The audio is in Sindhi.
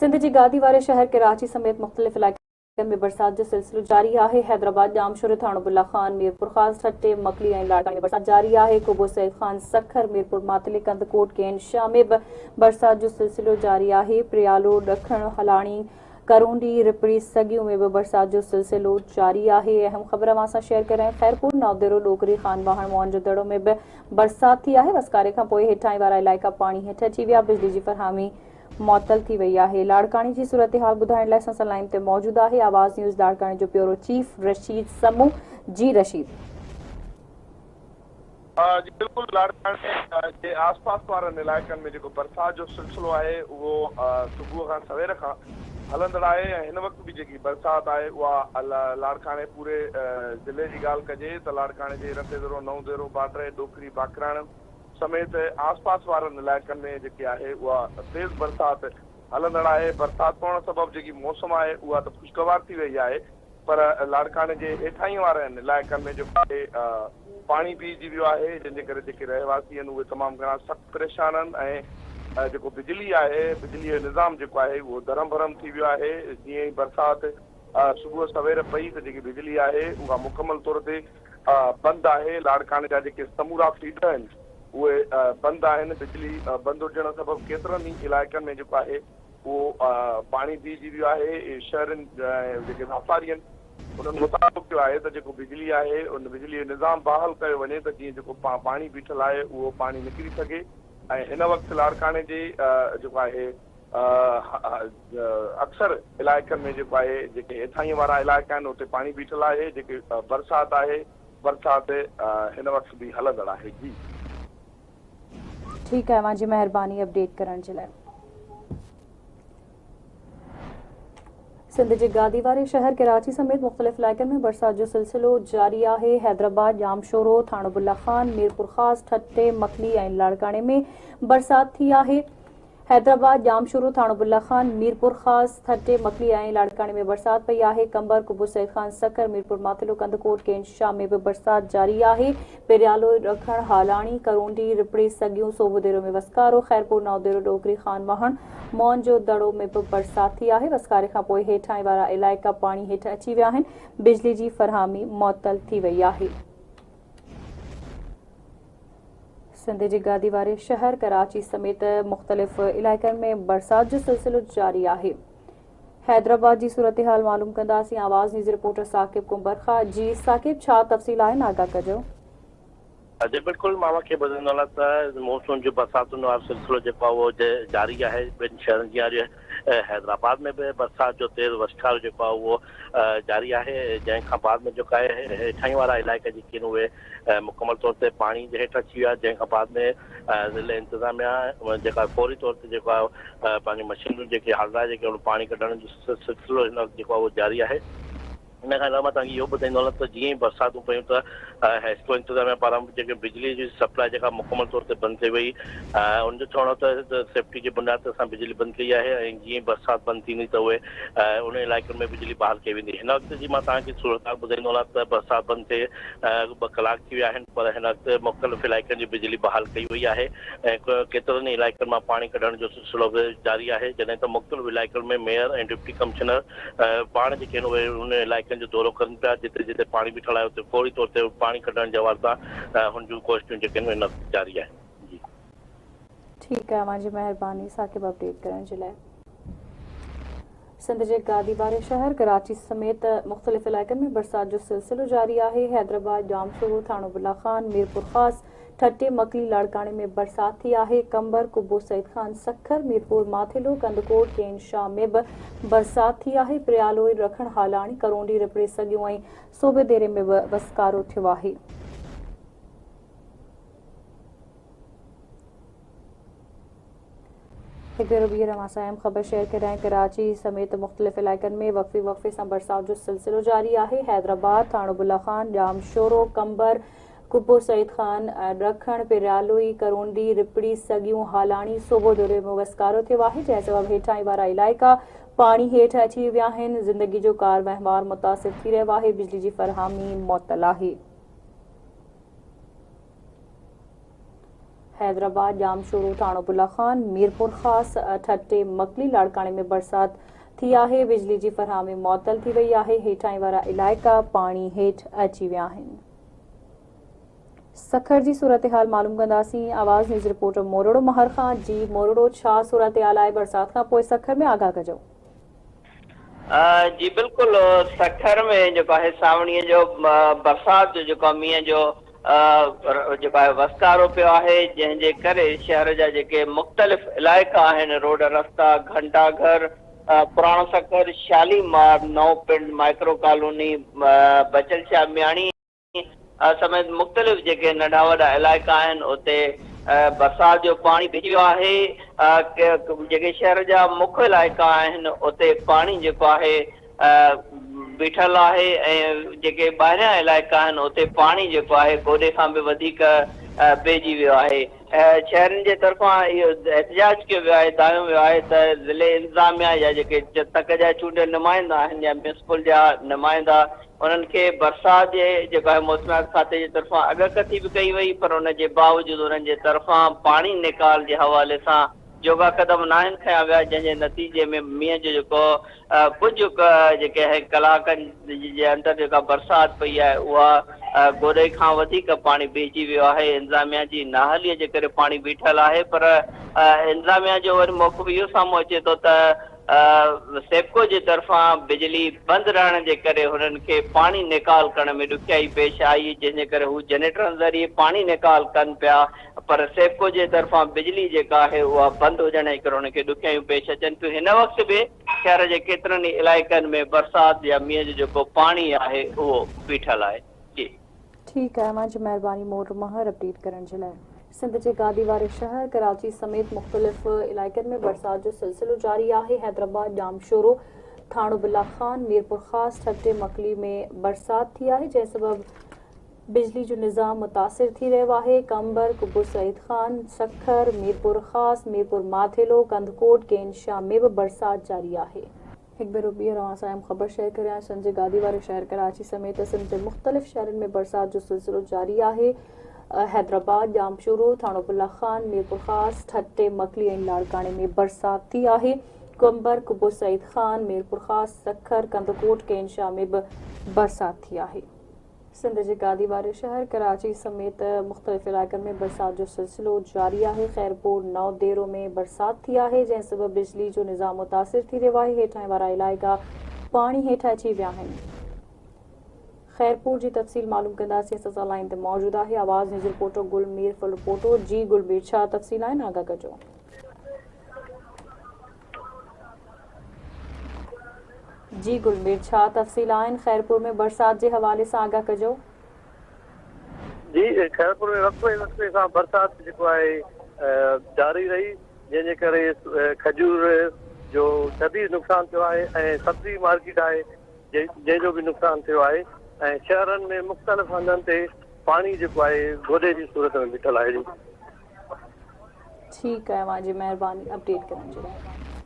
سنڌ جي گادي واري شهر ڪراچي سميت مختلف علائقن ۾ برسات جو سلسلو جاري آهي. حيدرآباد، ڄامشوري، ٿاڻو بلا خان، ميرپورخاص، ٺٽي، مڪلي ۽ لاڙڪاڻي ۾ برسات جاري آهي. قبو سعيد خان، سکر، ميرپور ماتلي، ڪنڌڪوٽ، ڪين شاهه ۾ به برسات جو سلسلو جاري آهي. پريالو، ڏکڻ، هلاڻي، ڪرونڊي، رپڙي، سڳيون ۾ به برسات جو سلسلو جاري آهي. اهم خبر اوهان سان شيئر ڪري رهيا آهيون. خيرپور، نئوديرو، ڏوڪري، خان واهڻ، موهن جو دڙو ۾ به برسات ٿي آهي. وسڪاري کانپوء هيٺاهين وارا علائقا پاڻي هيٺ اچي ويا. بجلي جي فراهمي معطل ٿي وئي آهي. لاڙڪاڻي جي صورتحال ٻڌائڻ لاء اسان سان لائين تي موجود آهي آواز نيوز لاڙڪاڻي جو بيورو چيف رشيد سمون. جي رشيد. جي بلڪل لاڙڪاڻي جي آس پاس وارن علائقن ۾ جيڪو برسات جو سلسلو آهي اهو صبح کان سوير کان هلندڙ آهي ۽ هن وقت به جيڪي برسات آهي اها لاڙڪاڻي پوري ضلعي جي ڳالهه ڪجي ته لاڙڪاڻي جي رتيدرو، نئون ديرو، باڊري، ڏوڪري، باقراڻ، سميت آس پاس وارن علائقن ۾ جيڪي آهي اها تيز برسات هلندڙ آهي، برسات پوڻ سبب جيڪي موسم آهي اها ته خوشگوار ٿي وئي آهي پر لاڙڪاڻي جي هيٺاهين وارن علائقن ۾ جيڪو آهي پاڻي بيهجي ويو آهي جنهن جي ڪري جيڪي رهواسي آهن اهي تمام گهڻا سخت پريشان آهن ۽ جيڪو بجلي آهي بجلي جو نظام جيڪو آهي اهو درهم برهم ٿي ويو آهي جيئن ئي برسات صبح سوير پئي ته جيڪي بجلي آهي اها مڪمل طور تي بند آهي، لاڙڪاڻي جا جيڪي سمورا فيڊر آهن اهي بند آهن، بجلي بند هجڻ سبب ڪيترن ئي علائقن ۾ جيڪو آهي اهو پاڻي بيهجي ويو آهي، شهرين ۽ جيڪي واپاري آهن انهن مطالبو ڪيو آهي ته جيڪو بجلي آهي ان بجلي جو نظام بحال ڪيو وڃي ته جيئن جيڪو پاڻي بيٺل آهي اهو پاڻي نڪري سگهي ۽ هن وقت لاڙڪاڻي جي جيڪو آهي اڪثر علائقن ۾ جيڪو آهي جيڪي هيٺاهين وارا علائقا آهن اتي پاڻي بيٺل آهي جيڪي برسات آهي برسات هن وقت به هلندڙ آهي جي. ٺيڪ آهي اوهان جي مهرباني اپڊيٽ ڪرڻ جي لاء. سنڌ جي گادي واري شهر ڪراچي سميت مختلف علائقن ۾ برسات جو سلسلو جاري آهي. حيدرآباد، ڄامشورو، ٿاڻو بلا خان، ميرپورخاص، ٺٽي، مڪلي ۽ لاڙڪاڻي ۾ برسات ٿي آهي. حيدرآباد، ڄامشورو، ٿاڻو بلا خان، ميرپورخاص، ٺٽي، مڪلي ۽ لاڙڪاڻي ۾ برسات پئي آهي. قمبر، قبو سعيد خان، سکر، ميرپور ماٿيلو، ڪنڌڪوٽ، ڪين شاهه ۾ به برسات جاري آهي. پريالو، رکڻ، هالاڻي، ڪرونڊي، رپڙي، سڳيون، سوڀوديرو ۾ وسڪارو، خيرپور، نئوديرو، ڏوڪري، خان واهڻ، موئن جو دڙو ۾ به برسات ٿي آهي. وسڪاري کانپوء هيٺاهين وارا علائقا پاڻي هيٺ اچي ويا آهن. بجلي جي فراهمي معطل ٿي وئي آهي. سنڌ جي گادي واري شهر ڪراچي سميت مختلف علائقن ۾ برسات جو سلسلو جاري آهي. حيدرآباد جي صورتحال معلوم ڪنداسين آواز نيوز رپورٽر ثاقب ڪنڀرخا جي ثاقب ڇا تفصيل آهن آگاهه ڪجو. جي بلڪل مان اوهان کي ٻڌائيندو هلان ته مونسون جون برساتن وارو سلسلو جيڪو آهي اهو جاري آهي ٻين شهرن جيان حيدرآباد ۾ به برسات جو تيز وسڪارو جيڪو آهي اهو جاري آهي جنهن کان بعد ۾ جيڪو آهي هيٺاهين وارا علائقا جيڪي آهن اهي مڪمل طور تي پاڻي جي هيٺ اچي ويا جنهن کان بعد ۾ ضلعي انتظاميا جيڪا فوري طور تي جيڪو آهي پنهنجون مشينون جيڪي هلرائي جيڪي پاڻي ڪڍڻ جو سلسلو هن وقت جيڪو آهي اهو جاري آهي. ان کان علاوه مان توهان کي اهو ٻڌائيندو هلان ته جيئن ئي برساتون پيون ته حيسڪو انتظاميا پاران به جيڪي بجلي جي سپلاء جيڪا مڪمل طور تي بند ڪئي وئي ان جو چوڻ هو ته سيفٽي جي بنياد تي اسان بجلي بند ڪئي آهي ۽ جيئن ئي برسات بند ٿيندي ته اهي انهن علائقن ۾ بجلي بحال ڪئي ويندي هن وقت جي مان توهان کي صورتحال ٻڌائيندو هلان ته برسات بند ٿئي ٻه ڪلاڪ ٿي ويا آهن پر هن وقت مختلف علائقن جي بجلي بحال ڪئي وئي آهي ۽ ڪيترن ئي علائقن مان پاڻي ڪڍڻ جو سلسلو به جاري آهي جڏهن ته مختلف علائقن ۾ ميئر ۽ ڊپٽي ڪمشنر پاڻ جيڪي آهن اهي انهن علائقن جو دورو ڪن پيا جتي جتي پاڻي بيٺل آهي اتي فوري طور تي پاڻي ڪڍڻ جي حوالي سان هن جون ڪوششون جيڪي آهن اهي جاري آهن جي. ٺيڪ آهي اوهان جي مهرباني ثاقب اپڊيٽ ڪرڻ جي لاء. سنڌ جي گادي واري شهر ڪراچي سميت مختلف علائقن ۾ برسات جو سلسلو جاري آهي، حيدرآباد، ڄامشورو، ٿاڻو بلا خان، ميرپورخاص، ٺٽي، مڪلي، لاڙڪاڻي ۾ برسات ٿي آهي، قمبر، قبو سعيد خان، سکر، ميرپور ماٿيلو، ڪنڌڪوٽ، ڪين شاهه ۾ به برسات ٿي آهي، پريالوئي، رکڻ، هالاڻي، ڪرونڊي، رپڙي، سڳيون ۽ صوبيديري ۾ به وسڪارو ٿيو آهي. هڪ ڀيرو ٻيهر اوهان سان اهم خبر شيئر ڪريان ڪراچي سميت مختلف علائقن ۾ وقفي وقفي سان برسات جو سلسلو جاري آهي حيدرآباد، ٿاڻو بلا خان، ڄامشورو، قمبر، قبو سعيد خان، ڏکڻ، پيرالوئي، ڪرونڊي، رپڙي، سڳيون، هالاڻي، صوبو دوري ۾ وسڪارو ٿيو آهي جنهن سبب هيٺاهين وارا علائقا پاڻي هيٺ اچي ويا آهن زندگي جو ڪار وهنوار متاثر ٿي رهيو آهي بجلي جي فراهمي معطل آهي. حيدرآباد، ڄامشورو، ٿاڻو بلا خان، ميرپورخاص، ٺٽي، مڪلي، لاڙڪاڻي ۾ برسات ٿي آهي، بجلي جي فراهمي معطل ٿي وئي آهي، هيٺاهين وارا علائقا پاڻي هيٺ اچي ويا آهن. سکر جي صورتحال معلوم ڪنداسين، آواز نيوز رپورٽر مورڙو مهر خان جي مورڙو ڇا صورتحال آهي برسات کان پوء سکر ۾ آگاهه ڪجو. جي بلڪل سکر ۾ جيڪو آهي سانوڻيء جو برسات جو جيڪو مينهن جو جيڪو آهي وسڪارو پيو آهي جنهن جي ڪري شهر جا جيڪي مختلف علائقا آهن روڊ رستا گهنٽا گهر پراڻو سکر شاليمار نئون پنڊ مائڪرو ڪالوني بچل شاهه مياڻي سميت مختلف جيڪي ننڍا وڏا علائقا آهن اتي برسات جو پاڻي بيهي ويو آهي جيڪي شهر جا مک علائقا آهن اتي پاڻي جيڪو آهي بيٺل آهي ۽ جيڪي ٻاهريان علائقا آهن اتي پاڻي جيڪو آهي گوڏي کان به وڌيڪ بيهجي ويو آهي شهرين جي طرفان اهو احتجاج ڪيو ويو آهي دانهيو ويو آهي ته ضلعي انتظاميا يا جيڪي تڪ جا چونڊيل نمائندا آهن يا ميونسپل جا نمائندا انهن کي برسات جي جيڪو آهي موسميات کاتي جي طرفان اڳڪٿي به ڪئي وئي پر ان جي باوجود انهن جي طرفان پاڻي نيڪال جي حوالي سان جوڳا قدم ناهن کنيا ويا جنهن جي نتيجي ۾ مينهن جو جيڪو ڪجهه جيڪي آهي ڪلاڪن جي اندر جيڪا برسات پئي آهي اها گوڏي کان وڌيڪ پاڻي بيهجي ويو آهي انتظاميا جي نااهلي جي ڪري پاڻي بيٺل آهي پر انتظاميا جو وري موقف اهو سامهون اچي ٿو ته سيپڪو جي طرفان بجلي بند رهڻ جي ڪري هنن کي پاڻي نيڪال ڪرڻ ۾ ڏکيائي پيش آئي جنهن جي ڪري هو جنريٽرن ذريعي پاڻي نيڪال ڪن پيا پر سيپڪو جي طرفان بجلي جيڪا آهي اها بند هجڻ جي ڪري هنن کي ڏکيائيون پيش اچن پيون هن وقت به شهر جي ڪيترن ئي علائقن ۾ برسات يا مينهن جو جيڪو پاڻي آهي اهو بيٺل آهي جي. ٺيڪ آهي اوهان جي مهرباني مور مهر اپڊيٽ ڪرڻ جي لاء. سنڌ جي گادي واري شهر ڪراچي سميت مختلف علائقن ۾ برسات جو سلسلو جاري آهي، حيدرآباد، ڄامشورو، ٿاڻو بلا خان، ميرپورخاص، ٺٽي، مڪلي ۾ برسات ٿي آهي، جنهن سبب بجلي جو نظام متاثر ٿي رهيو آهي، قمبر، قبو سعيد خان، سکر، ميرپورخاص، ميرپور ماٿيلو، ڪنڌڪوٽ، ڪين شاهه ۾ به برسات جاري آهي. هڪ ڀيرو ٻيهر اوهان سان اهم خبر شيئر ڪريان سنڌ جي گادي واري شهر ڪراچي سميت سنڌ جي مختلف شهرن ۾ برسات جو سلسلو جاري آهي حيدرآباد، ڄامشورو، ٿاڻو بلا خان، ميرپورخاص، ٺٽي، مڪلي ۽ لاڙڪاڻي ۾ برسات ٿي آهي قمبر، قبو سعيد خان، ميرپورخاص، سکر، ڪنڌڪوٽ، ڪين شاهه ۾ به برسات ٿي آهي. سنڌ جي گادي واري شهر ڪراچي سميت مختلف علائقن ۾ برسات جو سلسلو جاري آهي، خيرپور نئون ديرو ۾ برسات ٿي آهي، جنهن سبب بجلي جو نظام متاثر ٿي رهيو آهي، هيٺاهين وارا علائقا پاڻي هيٺ اچي ويا آهن. خيرپور جي تفصيل معلوم ڪنداسين، اسان سان لائين تي موجود آهي آواز نيوز رپورٽر گل مير ڦلپوٽو، جي گل مير ڇا تفصيل آهن آگاهه ڪجو. جي گل مير ڇا تفصيل آهن خيرپور ۾ برسات جي حوالي سان آگاهه ڪجو. جي خيرپور ۾ وقفي وقفي سان برسات جيڪو آهي جاري رهي جنهن جي ڪري کجور جو شديد نقصان ٿيو آهي ۽ سبزي مارڪيٽ آهي جنهن جو به نقصان ٿيو آهي ۽ شهرن ۾ مختلف هنڌن تي پاڻي جيڪو آهي گوڏي جي صورت ۾ بيٺل آهي جي. ٺيڪ آهي اوهان جي مهرباني اپڊيٽ ڪرڻ جي لاء.